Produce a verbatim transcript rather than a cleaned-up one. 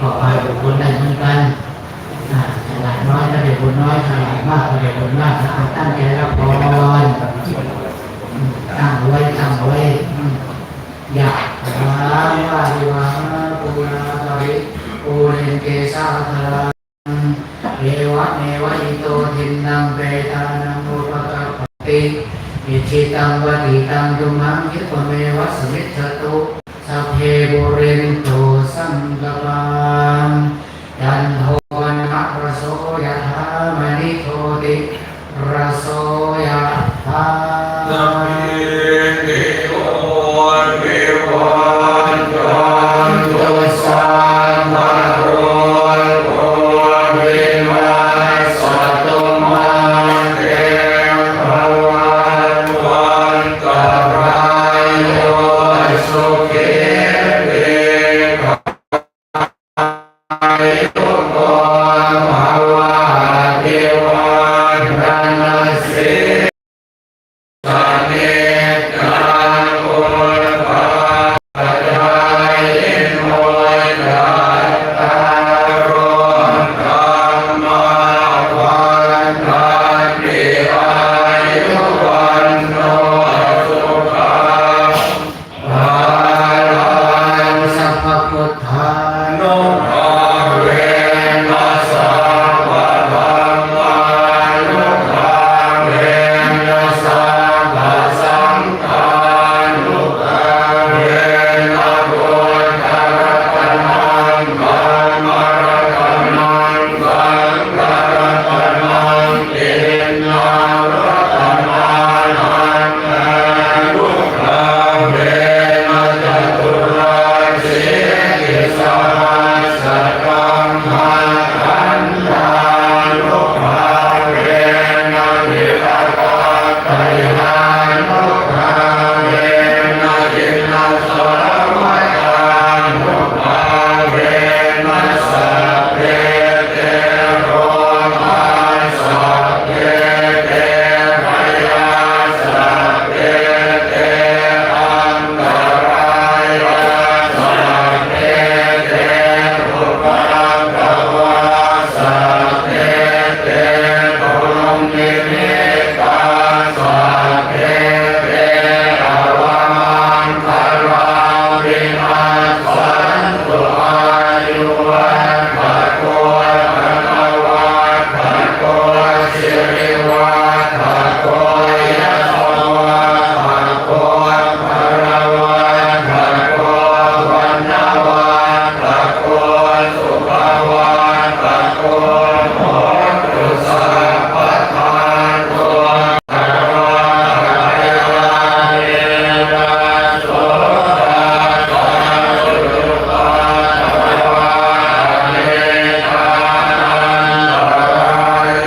ก็ฝ่ายบุคคลได้เหมือนกันอ่าฉลาดน้อยก็ได้บุญน้อย ฉลาดมากก็ได้บุญมากนะ ตั้งใจรับพร ตั้งไว้ ตั้งไว้ Yathā vārivahā pūrā paripūrenti sāgaraṃ, evameva ito dinnaṃ petānaṃ upakappati. Icchitaṃ patthitaṃ tumhaṃ khippameva samijjhatu, sabbe pūrentu saṅkappā, cando paṇṇaraso yathā, maṇi jotiraso yathā. Sabbītiyo vivajjantu, sabbarogo vinassatu, mā te bhavatvantarāyo, sukhī dīghā Balaṃ sabbabuddhānu